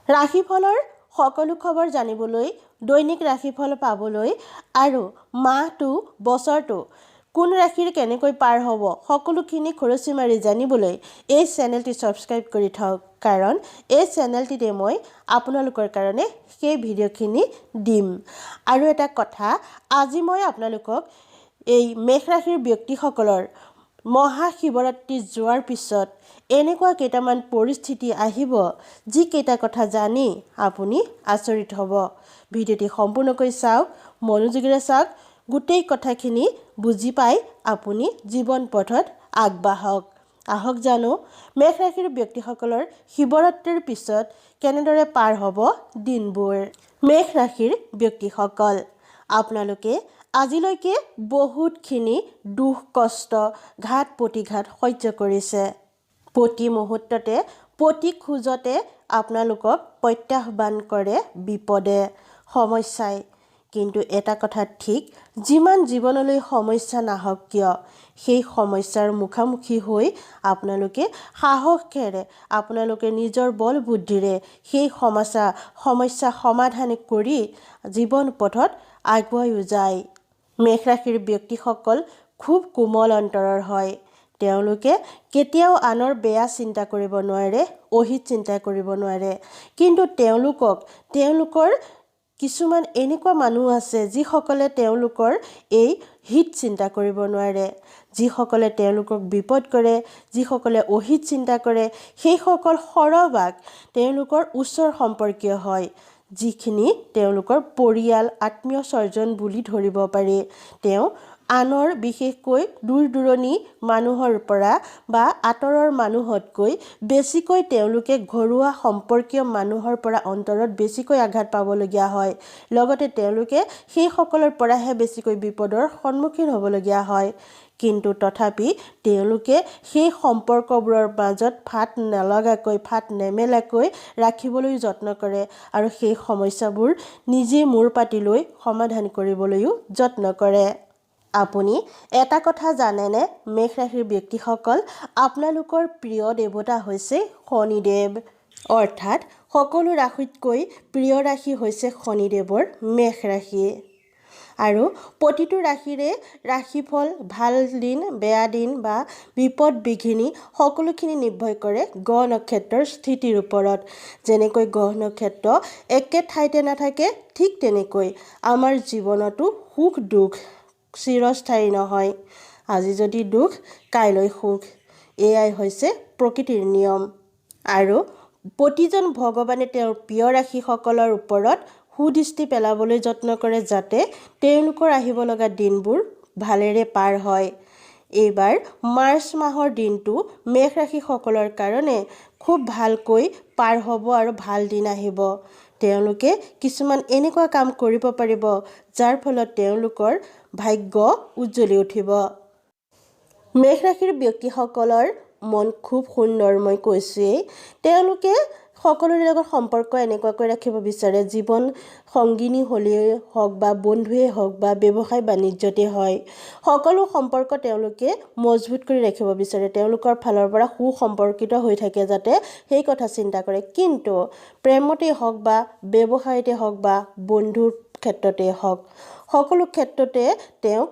ৰাশিফলৰ সকলো খবৰ জানিবলৈ, দৈনিক ৰাশিফল পাবলৈ আৰু মাহটো, বছৰটো কোন ৰাশিৰ কেনেকৈ পাৰ হ'ব সকলোখিনি খৰচি মাৰি জানিবলৈ এই চেনেলটি ছাবস্ক্ৰাইব কৰি থওক, কাৰণ এই চেনেলটিতে মই আপোনালোকৰ কাৰণে সেই ভিডিঅ'খিনি দিম। আৰু এটা কথা, আজি মই আপোনালোকক এই মেষ ৰাশিৰ ব্যক্তিসকলৰ মহাশিৱৰাত্ৰি যোৱাৰ পিছত এনেকুৱা কেইটামান পৰিস্থিতি আহিব, যিকেইটা কথা জানি আপুনি আচৰিত হ'ব। ভিডিঅ'টি সম্পূৰ্ণকৈ চাওক, মনোযোগেৰে চাওক, গোটেই কথাখিনি বুজি পাই আপুনি জীৱন পথত আগবাঢ়ক। আহক জানো মেষ ৰাশিৰ ব্যক্তিসকলৰ শিৱৰাত্ৰিৰ পিছত কেনেদৰে পাৰ হ'ব দিনবোৰ। মেষ ৰাশিৰ ব্যক্তিসকল, আপোনালোকে আজিলৈকে বহুতখিনি দুখ কষ্ট, ঘাত প্ৰতিঘাত সহ্য কৰিছে। প্ৰতি মুহূৰ্ততে, প্ৰতি খোজতে আপোনালোকক প্ৰত্যাহ্বান কৰে বিপদে, সমস্যাই। কিন্তু এটা কথা ঠিক, যিমান জীৱনলৈ সমস্যা নাহক কিয়, সেই সমস্যাৰ মুখামুখি হৈ আপোনালোকে সাহসেৰে, আপোনালোকে নিজৰ বল বুদ্ধিৰে সেই সমস্যা সমাধান কৰি জীৱন পথত আগুৱাইও যায়। মেষ ৰাশিৰ ব্যক্তিসকল খুব কোমল অন্তৰৰ হয়। তেওঁলোকে কেতিয়াও আনৰ বেয়া চিন্তা কৰিব নোৱাৰে, অহিত চিন্তা কৰিব নোৱাৰে। কিন্তু তেওঁলোকৰ কিছুমান এনেকুৱা মানুহ আছে, যিসকলে তেওঁলোকৰ এই হিত চিন্তা কৰিব নোৱাৰে, যিসকলে তেওঁলোকক বিপদ কৰে, যিসকলে অহিত চিন্তা কৰে, সেইসকল সৰহভাগ তেওঁলোকৰ ওচৰ সম্পৰ্কীয় হয়, যিখিনি তেওঁলোকৰ পৰিয়াল, আত্মীয় স্বজন বুলি ধৰিব পাৰি। তেওঁ আনৰ, বিশেষকৈ দূৰ দূৰণি মানুহৰ পৰা বা আঁতৰৰ মানুহতকৈ বেছিকৈ তেওঁলোকে ঘৰুৱা সম্পৰ্কীয় মানুহৰ পৰা অন্তৰত বেছিকৈ আঘাত পাবলগীয়া হয়। লগতে তেওঁলোকে সেইসকলৰ পৰাহে বেছিকৈ বিপদৰ সন্মুখীন হ'বলগীয়া হয়। কিন্তু তথাপি তেওঁলোকে সেই সম্পৰ্কবোৰৰ মাজত ফাট নলগাকৈ, ফাট নেমেলাকৈ ৰাখিবলৈ যত্ন কৰে আৰু সেই সমস্যাবোৰ নিজে মূৰ পাতি লৈ সমাধান কৰিবলৈও যত্ন কৰে। আপুনি এটা কথা জানেনে মেষ ৰাশিৰ ব্যক্তিসকল, আপোনালোকৰ প্ৰিয় দেৱতা হৈছে শনিদেৱ। অৰ্থাৎ সকলো ৰাশিতকৈ প্ৰিয় ৰাশি হৈছে শনিদেৱৰ মেষ ৰাশি। আৰু প্ৰতিটো ৰাশিৰে ৰাশিফল, ভাল দিন, বেয়া দিন বা বিপদ বিঘিনি সকলোখিনি নিৰ্ভৰ কৰে গ্ৰহ নক্ষত্ৰৰ স্থিতিৰ ওপৰত। যেনেকৈ গ্ৰহ নক্ষত্ৰ একে ঠাইতে নাথাকে, ঠিক তেনেকৈ আমাৰ জীৱনতো সুখ দুখ চিৰস্থায়ী নহয়। আজি যদি দুখ, কাইলৈ সুখ, এয়াই হৈছে প্ৰকৃতিৰ নিয়ম। আৰু প্ৰতিজন ভগৱানে তেওঁৰ প্ৰিয় ৰাশিসকলৰ ওপৰত সুদৃষ্টি পেলাবলৈ যত্ন কৰে, যাতে তেওঁলোকৰ আহিব লগা দিনবোৰ ভালেৰে পাৰ হয়। এইবাৰ মাৰ্চ মাহৰ দিনটো মেষ ৰাশিসকলৰ কাৰণে খুব ভালকৈ পাৰ হ'ব আৰু ভাল দিন আহিব। তেওঁলোকে কিছুমান এনেকুৱা কাম কৰিব পাৰিব, যাৰ ফলত তেওঁলোকৰ ভাগ্য উজ্জ্বলি উঠিব। মেষ ৰাশিৰ ব্যক্তিসকলৰ মন খুব সুন্দৰ, মই কৈছোঁৱেই। তেওঁলোকে সকলোৰে লগত সম্পৰ্ক এনেকুৱাকৈ ৰাখিব বিচাৰে, জীৱন সংগিনী হ'লেই হওক বা বন্ধুৱেই হওক বা ব্যৱসায় বাণিজ্যতে হয়, সকলো সম্পৰ্ক তেওঁলোকে মজবুত কৰি ৰাখিব বিচাৰে। তেওঁলোকৰ ফালৰ পৰা সুসম্পৰ্কিত হৈ থাকে যাতে, সেই কথা চিন্তা কৰে। কিন্তু প্ৰেমতেই হওক বা ব্যৱসায়তে হওক বা বন্ধুৰ ক্ষেত্ৰতেই হওক, সকলো ক্ষেত্ৰতে তেওঁক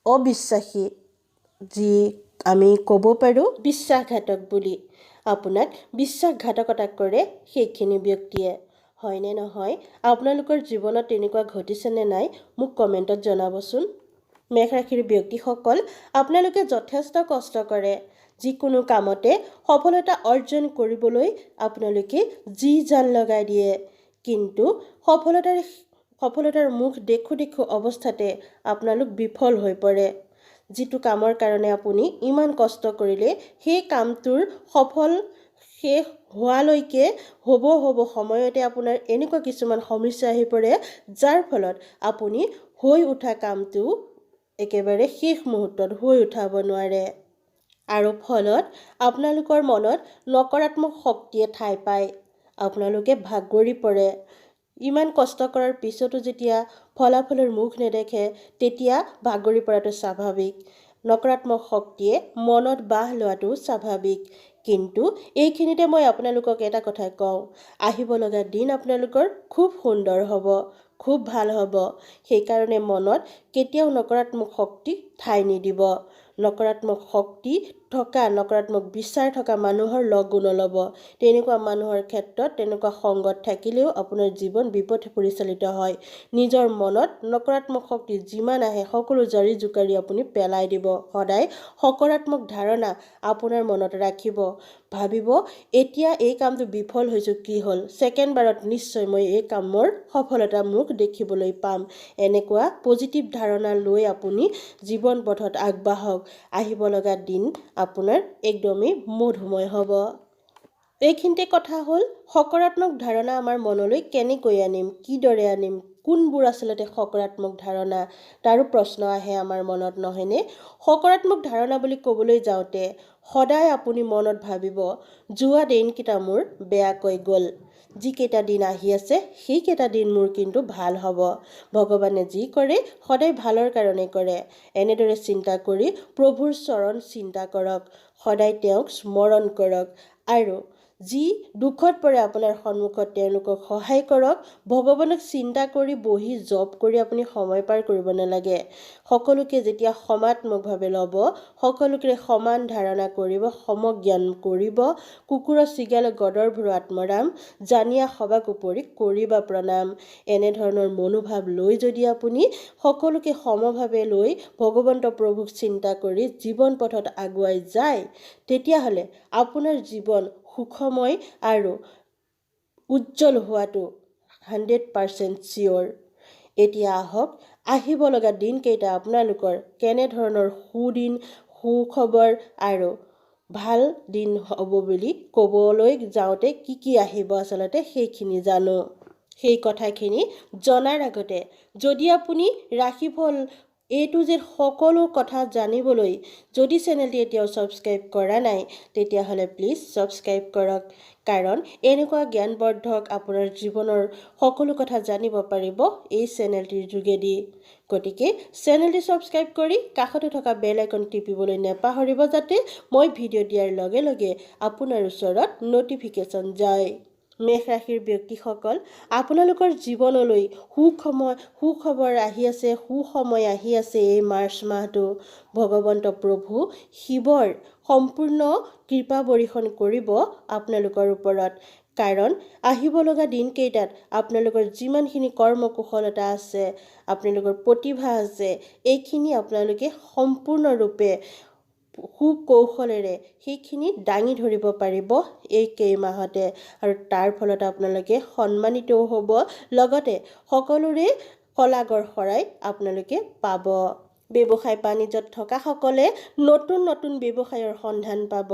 অবিশ্বাসী, যি আমি ক'ব পাৰোঁ বিশ্বাসঘাতক বুলি, আপোনাক বিশ্বাসঘাতকতা কৰে সেইখিনি ব্যক্তিয়ে। হয়নে নহয়? আপোনালোকৰ জীৱনত তেনেকুৱা ঘটিছেনে নাই, মোক কমেণ্টত জনাবচোন। মেষ ৰাশিৰ ব্যক্তিসকল, আপোনালোকে যথেষ্ট কষ্ট কৰে। যিকোনো কামতে সফলতা অৰ্জন কৰিবলৈ আপোনালোকে যি জান লগাই দিয়ে। কিন্তু সফলতাৰ মুখ দেখোঁ দেখোঁ অৱস্থাতে আপোনালোক বিফল হৈ পৰে। যিটো কামৰ কাৰণে আপুনি ইমান কষ্ট কৰিলে, সেই কামটোৰ সফল শেষ হোৱালৈকে হ'ব হ'ব সময়তে আপোনাৰ এনেকুৱা কিছুমান সমস্যা আহি পৰে, যাৰ ফলত আপুনি হৈ উঠা কামটো একেবাৰে শেষ মুহূৰ্তত হৈ উঠাব নোৱাৰে। আৰু ফলত আপোনালোকৰ মনত নকাৰাত্মক শক্তিয়ে ঠাই পায়, আপোনালোকে ভাগৰি পৰে। ইমান কষ্ট কৰাৰ পিছতো যেতিয়া ফলাফলৰ মুখ নেদেখে, তেতিয়া ভাগৰি পৰাটো স্বাভাৱিক। নকাৰাত্মক শক্তিয়ে মনত বাহ লোৱাটো স্বাভাৱিক। কিন্তু এইখিনিতে মই আপোনালোকক এটা কথা কওঁ, আহিব লগা দিন আপোনালোকৰ খুব সুন্দৰ হ'ব, খুব ভাল হ'ব। সেইকাৰণে মনত কেতিয়াও নকাৰাত্মক শক্তি ঠাই নিদিব। নকাৰাত্মক শক্তি থকা, নকাৰাত্মক বিচাৰ থকা মানুহৰ লগো নল'ব। তেনেকুৱা মানুহৰ ক্ষেত্ৰত, তেনেকুৱা সংগত থাকিলেও আপোনাৰ জীৱন বিপথে পৰিচালিত হয়। নিজৰ মনত নকাৰাত্মক শক্তি যিমান আহে সকলো জাৰি জোকাৰি আপুনি পেলাই দিব। সদায় সকাৰাত্মক ধাৰণা আপোনাৰ মনত ৰাখিব। ভাবিব, এতিয়া এই কামটো বিফল হৈছোঁ, কি হ'ল, ছেকেণ্ড বাৰত নিশ্চয় মই এই কামৰ সফলতা মুখ দেখিবলৈ পাম। এনেকুৱা পজিটিভ ধাৰণা লৈ আপুনি জীৱন পথত আগবাঢ়ক। আহিব লগা দিন আপোনাৰ একদমেই মধুময় হ'ব। এইখিনিতে কথা হ'ল, সকাৰাত্মক ধাৰণা আমাৰ মনলৈ কেনেকৈ আনিম, কিদৰে আনিম, কোনবোৰ আচলতে সকাৰাত্মক ধাৰণা, তাৰো প্ৰশ্ন আহে আমাৰ মনত, নহয়নে? সকাৰাত্মক ধাৰণা বুলি ক'বলৈ যাওঁতে সদায় আপুনি মনত ভাবিব, যোৱা দিনকেইটা মোৰ বেয়াকৈ গ'ল, যিকেইটা দিন আহি আছে সেইকেইটা দিন মোৰ কিন্তু ভাল হ'ব। ভগৱানে যি কৰে সদায় ভালৰ কাৰণে কৰে। এনেদৰে চিন্তা কৰি প্ৰভুৰ চৰণ চিন্তা কৰক, সদায় তেওঁক স্মৰণ কৰক আৰু যি দুখত পৰে আপোনাৰ সন্মুখত তেওঁলোকক সহায় কৰক। ভগৱানক চিন্তা কৰি বহি জপ কৰি আপুনি সময় পাৰ কৰিব নালাগে। সকলোকে যেতিয়া সমাত্মকভাৱে ল'ব, সকলোকে সমান ধাৰণা কৰিব, সমজ্ঞান কৰিব, কুকুৰ শৃগাল গৰ্দভৰো আত্মৰাম, জানিয়া সবাক উপৰি কৰিবা প্ৰণাম, এনেধৰণৰ মনোভাৱ লৈ যদি আপুনি সকলোকে সমভাৱে লৈ ভগৱন্ত প্ৰভুক চিন্তা কৰি জীৱন পথত আগুৱাই যায়, তেতিয়াহ'লে আপোনাৰ জীৱন সুখময় আৰু উজ্জ্বল হোৱাটো 100% চিয়'ৰ। এতিয়া আহক, আহিব লগা দিনকেইটা আপোনালোকৰ কেনেধৰণৰ সুদিন, সুখবৰ আৰু ভাল দিন হ'ব বুলি ক'বলৈ যাওঁতে কি কি আহিব আচলতে সেইখিনি জানো। সেই কথাখিনি জনাৰ আগতে যদি আপুনি ৰাশিফল এ টু জেড সকলো কথা জানিবলৈ যদি চেনেলটি এতিয়াও ছাবস্ক্ৰাইব কৰা নাই, তেতিয়াহ'লে প্লিজ ছাবস্ক্ৰাইব কৰক, কাৰণ এনেকুৱা জ্ঞানবৰ্ধক আপোনাৰ জীৱনৰ সকলো কথা জানিব পাৰিব এই চেনেলটিৰ যোগেদি। গতিকে চেনেলটি ছাবস্ক্ৰাইব কৰি কাষতে থকা বেল আইকন টিপিবলৈ নেপাহৰিব, যাতে মই ভিডিঅ' দিয়াৰ লগে লগে আপোনাৰ ওচৰত ন'টিফিকেশ্যন যায়। মেষ ৰাশিৰ ব্যক্তিসকল, আপোনালোকৰ জীৱনলৈ সুখময় সুখবৰ আহি আছে, সুসময় আহি আছে। এই মাৰ্চ মাহটো ভগৱন্ত প্ৰভু শিৱৰ সম্পূৰ্ণ কৃপা বৰিষণ কৰিব আপোনালোকৰ ওপৰত, কাৰণ আহিব লগা দিনকেইটাত আপোনালোকৰ যিমানখিনি কৰ্মকুশলতা আছে, আপোনালোকৰ প্ৰতিভা আছে, এইখিনি আপোনালোকে সম্পূৰ্ণৰূপে সুকৌশলেৰে সেইখিনি দাঙি ধৰিব পাৰিব এই কেইমাহতে আৰু তাৰ ফলত আপোনালোকে সন্মানিতও হ'ব, লগতে সকলোৰে শলাগৰ শৰাই আপোনালোকে পাব। ব্যৱসায় বাণিজ্যত থকাসকলে নতুন নতুন ব্যৱসায়ৰ সন্ধান পাব,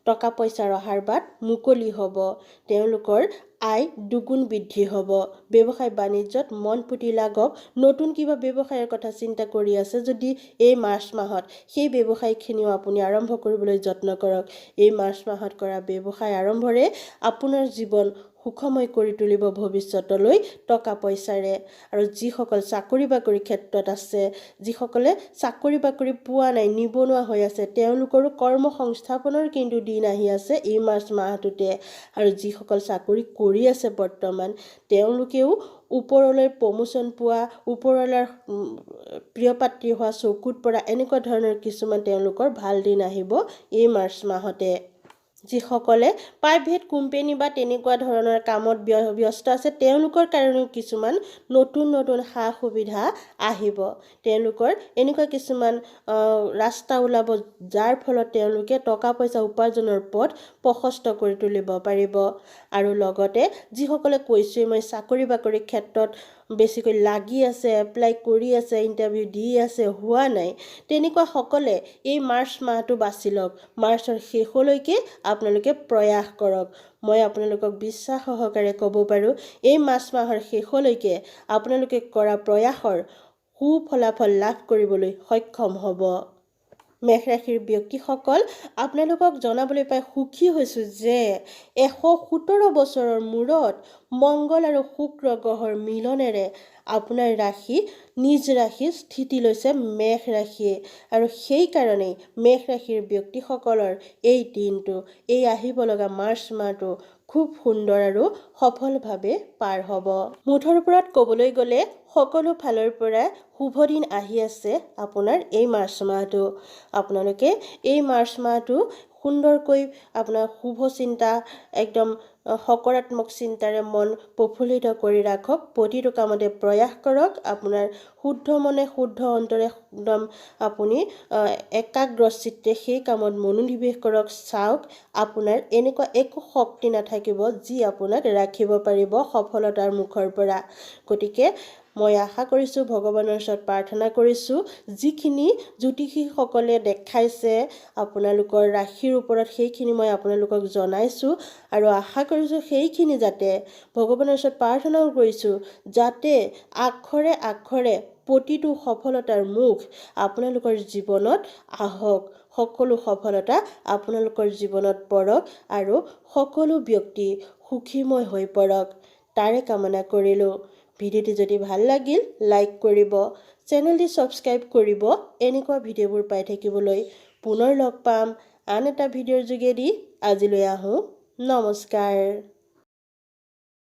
টকা পইচাৰ অহাৰ বাট মুকলি হ'ব, তেওঁলোকৰ আয় দুগুণ বৃদ্ধি হ'ব। ব্যৱসায় বাণিজ্যত মন পুতি লাগক। নতুন কিবা ব্যৱসায়ৰ কথা চিন্তা কৰি আছে যদি এই মাৰ্চ মাহত সেই ব্যৱসায়খিনিও আপুনি আৰম্ভ কৰিবলৈ যত্ন কৰক। এই মাৰ্চ মাহত কৰা ব্যৱসায় আৰম্ভৰে আপোনাৰ জীৱন সুখময় কৰি তুলিব ভৱিষ্যতলৈ টকা পইচাৰে। আৰু যিসকল চাকৰি বাকৰি ক্ষেত্ৰত আছে, যিসকলে চাকৰি বাকৰি পোৱা নাই, নিবনুৱা হৈ আছে, তেওঁলোকৰো কৰ্ম সংস্থাপনৰ কিন্তু দিন আহি আছে এই মাৰ্চ মাহটোতে। আৰু যিসকল চাকৰি কৰি আছে বৰ্তমান, তেওঁলোকেও ওপৰলৈ প্ৰমোশ্যন পোৱা, ওপৰৱালাৰ প্ৰিয়পাত্ৰী হোৱা, চকুত পৰা এনেকুৱা ধৰণৰ কিছুমান তেওঁলোকৰ ভাল দিন আহিব এই মাৰ্চ মাহতে। যিসকলে প্ৰাইভেট কোম্পেনী বা তেনেকুৱা ধৰণৰ কামত ব্যস্ত আছে, তেওঁলোকৰ কাৰণেও কিছুমান নতুন নতুন সা সুবিধা আহিব। তেওঁলোকৰ এনেকুৱা কিছুমান ৰাস্তা ওলাব, যাৰ ফলত তেওঁলোকে টকা পইচা উপাৰ্জনৰ পথ প্ৰশস্ত কৰি তুলিব পাৰিব। আৰু লগতে যিসকলে কৈছোঁৱেই মই চাকৰি বাকৰিৰ ক্ষেত্ৰত বেছিকৈ লাগি আছে, এপ্লাই কৰি আছে, ইণ্টাৰভিউ দি আছে, হোৱা নাই, তেনেকুৱা সকলে এই মাৰ্চ মাহটো বাছি লওক। মাৰ্চৰ শেষলৈকে আপোনালোকে প্ৰয়াস কৰক। মই আপোনালোকক বিশ্বাস সহকাৰে ক'ব পাৰোঁ, এই মাৰ্চ মাহৰ শেষলৈকে আপোনালোকে কৰা প্ৰয়াসৰ সুফলাফল লাভ কৰিবলৈ সক্ষম হ'ব। মেষ ৰাশিৰ ব্যক্তিসকল, আপোনালোকক জনাবলৈ পাই সুখী হৈছোঁ যে 117 বছৰৰ মূৰত মংগল আৰু শুক্ৰ গ্ৰহৰ মিলনেৰে আপোনাৰ ৰাশি নিজ ৰাশি স্থিতি লৈছে মেষ ৰাশিয়ে, আৰু সেইকাৰণেই মেষ ৰাশিৰ ব্যক্তিসকলৰ এই দিনটো, এই আহিব লগা মাৰ্চ মাহটো খুব সুন্দৰ আৰু সফলভাৱে পাৰ হ'ব। মুঠৰ ওপৰত ক'বলৈ গ'লে সকলো ফালৰ পৰা শুভ দিন আহি আছে আপোনাৰ এই মাৰ্চ মাহটো। আপোনালোকে এই মাৰ্চ মাহটো সুন্দৰকৈ আপোনাৰ শুভ চিন্তা, একদম সকাৰাত্মক চিন্তাৰে মন প্ৰফুল্লিত কৰি ৰাখক। প্ৰতিটো কামতে প্ৰয়াস কৰক। আপোনাৰ শুদ্ধ মনে শুদ্ধ অন্তৰে একদম আপুনি একাগ্ৰ চিত্তে সেই কামত মনোনিৱেশ কৰক। চাওক, আপোনাৰ এনেকুৱা একো শক্তি নাথাকিব যি আপোনাক ৰাখিব পাৰিব সফলতাৰ মুখৰ পৰা। গতিকে মই আশা কৰিছোঁ, ভগৱানৰ ওচৰত প্ৰাৰ্থনা কৰিছোঁ, যিখিনি জ্যোতিষীসকলে দেখাইছে আপোনালোকৰ ৰাশিৰ ওপৰত সেইখিনি মই আপোনালোকক জনাইছোঁ, আৰু আশা কৰিছোঁ সেইখিনি যাতে ভগৱানৰ ওচৰত প্ৰাৰ্থনাও কৰিছোঁ যাতে আখৰে আখৰে প্ৰতিটো সফলতাৰ মুখ আপোনালোকৰ জীৱনত আহক, সকলো সফলতা আপোনালোকৰ জীৱনত পৰক আৰু সকলো ব্যক্তি সুখীময় হৈ পৰক, তাৰে কামনা কৰিলোঁ। ভিডিঅ'টি যদি ভাল লাগিল লাইক কৰিব, চেনেলটি ছাবস্ক্ৰাইব কৰিব এনেকুৱা ভিডিঅ'বোৰ পাই থাকিবলৈ। পুনৰ লগ পাম আন এটা ভিডিঅ'ৰ যোগেদি। আজিলৈ আহোঁ, নমস্কাৰ।